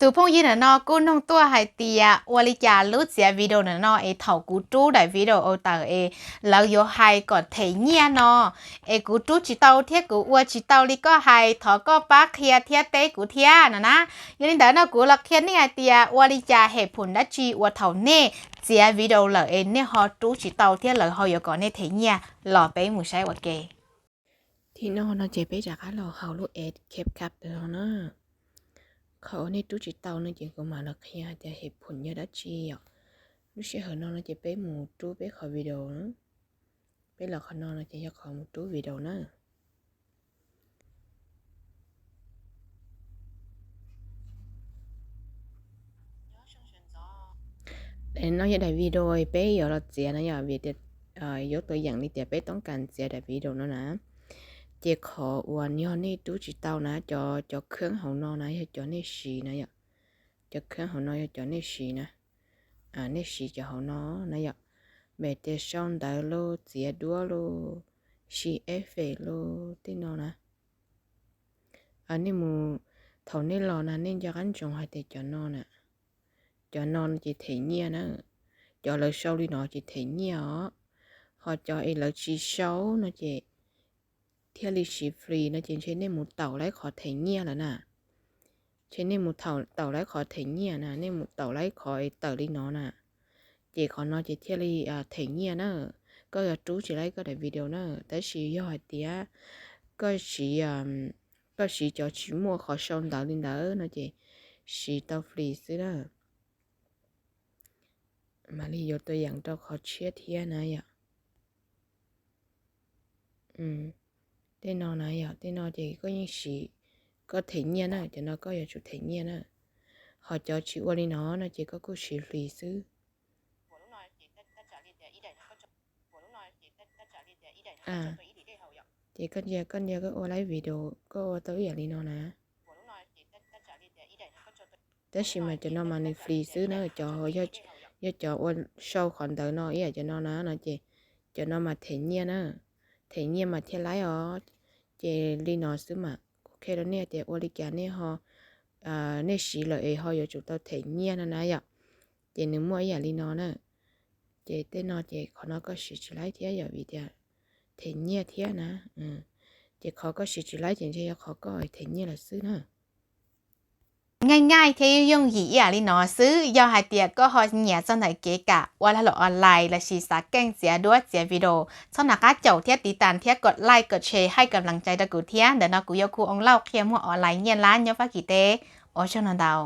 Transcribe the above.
Tus phooj ywg ntawm no kuj nug tuaj hais tias ua li cas lub txiav video ntawm no es thaum kuv rub daim video tawm es lawv yuav hais kom them nyiaj no, es kuv rub tsis tau thiab kuv ua tsis tau li koj hais, thov koj pab qhia thiab teb kuv thiab no na. Yog li ntawd no kuv los qhia nej hais tias ua li cas hem phum dab tsi uas thaum nej txiav video lawm es nej ho rub tsis tau thiab lawv ho yuav kom nej them nyiaj los peb mus saib ua ke. Thib no no ces peb rov qab los hauv lub app CapCut no na. Qhov uas nej rub tsis tau no ces kuv mam los qhia hais tias hem phum yog dab tsi yom. Lub sij hawm no no ces peb mus rub peb qhov video na. Peb los qhov no no ces yog qhov mus rub video na. Daim no yog daim video peb yuav los txiav na yom, vim tias yuav tua yeem li tias peb toob kas txiav daim video no na. Ces qhov uas yog nej rub tsis tau na, cov, cov kheeb hauv no na yog cov nej siv na yom. Cov kheeb hauv no yog cov nej siv na. Nej siv cov hauv no na yom. Vim tias sau ntawv los, txiav duab los, siv effect los tej no na. Nej mus, thaum nej los na nej nco qab ntsoov hais tias cov no na, cov no ces them nyiaj na. Cov lawv sau li no ces them nyiaj os. Ho cov es lawv tsis sau no ces thiaj li siv free no ces ntshe nej mus taum laib qhov them nyiaj lawm na. Ntshe nej mus taum laib qhov them nyiaj na, nej mus taum laib qhov es tawm li no na. Ces qhov no ces thiaj li them nyiaj na. Koj yuav rub tsis laib koj daim video na. Tab sis yog hais tias koj siv, koj siv cov tsis muaj qhov sau ntawv li ntawd no ces siv tau free xwb na. Mam li yuav tua yeem rau qhov tshiab thiab na yom. Tej no na yom, tej no ces koj yeej siv, koj them nyiaj na, cov no koj yuav tsum them nyiaj na. Ho cov tsis ua li no no ces koj kuj siv free xwb. Ces koj ntsia, koj ntsia koj ua laib video koj ua tau ib yam li no na. Tab sis mas cov no mas nws free xwb na, cov, yog cov ua sau qhov ntawv no ib yam cov no na no ces cov no mas them nyiaj na, them nyiaj mas thiaj laib os. Ces li no xwb mas kuv qhia rau nej tias ua li cas nej ho, nej siv lawm es ho yuav tsum tau them nyiaj no na yom. Ces nws muaj ib yam li no na. Ces tej no ces qhov no koj siv tsis laib thiab yom, vim tias them nyiaj thiab na. Ces qhov koj siv tsis laib ces ntshe yog qhov koj them nyiaj lawm xwb na. Nyaij nyaij thiab yooj yooj yim ib yam li no xwb. Yog hais tias koj ho nyiam txog ntawm kev kam ua lag luam online lossis xav keej txiav duab txiav video, txhob nco qab caum thiab tiv tas thiab kom like kom share haij kam lees cai rau kuv thiab. Ntawm no kuv yog Khu Oo Lauj qhia muag online nyiaj lab nyob Fab Kis teb. Ua tsaug ntau ntau.